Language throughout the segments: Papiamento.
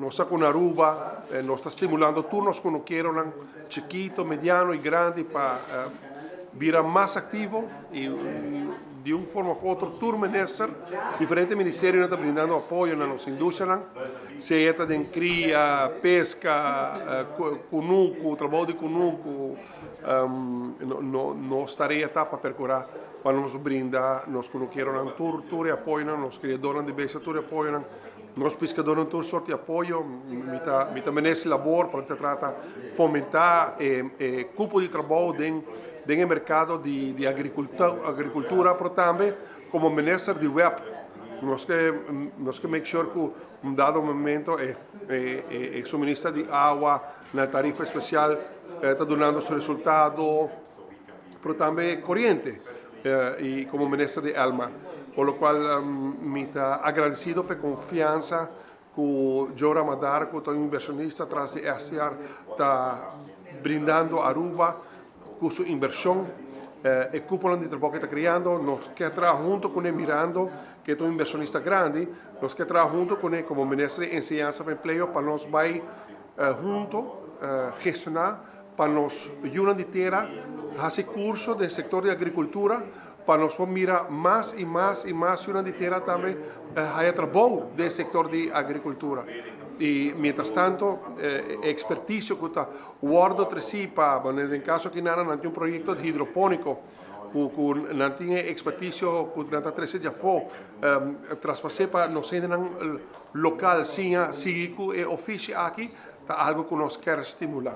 Nos ta cu Aruba, nos ta stimulando tur nos cunukeronan chikito, mediano y grandi pa bira mas activo y di un forma of otro tur minister, diferente ministerio ta brindando apoyo na nos industria, sea ta den cria, pesca, cunucu, trabou di cunucu, no, nos tarea ta pa percura pa nos brinda nos cunukeronan tur apoyo, nos criadornan di bestia tur apoyo, nos piscadornan tur sorto di apoyo. Mi ta minister Labor pa trata fomenta cupo di trabou den mercado di agricultura, pero tambe como minister di WEB nos kier make sure cu un dado momento e suministro di awa na tarifa especial ta dunando su resultado, pero tambe coriente y como minister di Elmar. Por lo cual mi ta agradecido pa e confiansa cu Joe Ramadar, cu ta un inversionista tras di STR, ta brindando Aruba cu su inversion e cupo di trabou cu ta creando. Nos kier traha hunto cu ne, mirando cu ta un inversionista grandi, nos kier traha hunto cu ne como minister di Enseñansa pa Empleo pa nos bay hunto gestiona pa nos yiunan di tera haci curso den sector di agricultura, pa nos mira mas y mas y mas yiunan di tera tambe haya trabou den sector di agricultura. Y mientras tanto, experticio cu ta wordo treci pa, den caso cu nan tin un proyecto di hidroponico, cu nan tin experticio cu nan ta trece di afo, traspasa pa nos local, siña sigui cu e oficio aki, ta algo cu nos kier stimula.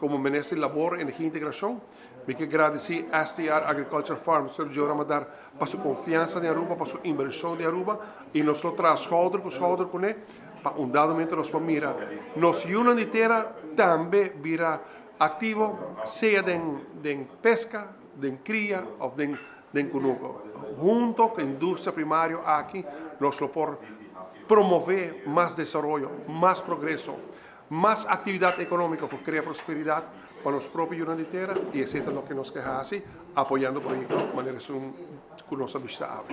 Como minister di Labor, Energia y Integracion, mi kier gradici STR Agriculture Farm, Sr. Joe Ramadar, pa su confiansa na Aruba, pa su inversion na Aruba, y nos ta traha schouder cu schouder cu ne, pa un dado momento nos mira nos yiunan di tera tambe bira activo, sea den pesca, den cria of den cunuco. Hunto cu e industria primario aki, nos por promove mas desaroyo, mas progreso, mas actividad economico pa crea prosperidad pa nos propio yiunan di tera, y esey ta loke nos kier haci, apoyando proyecto manera esun cu nos a bishita.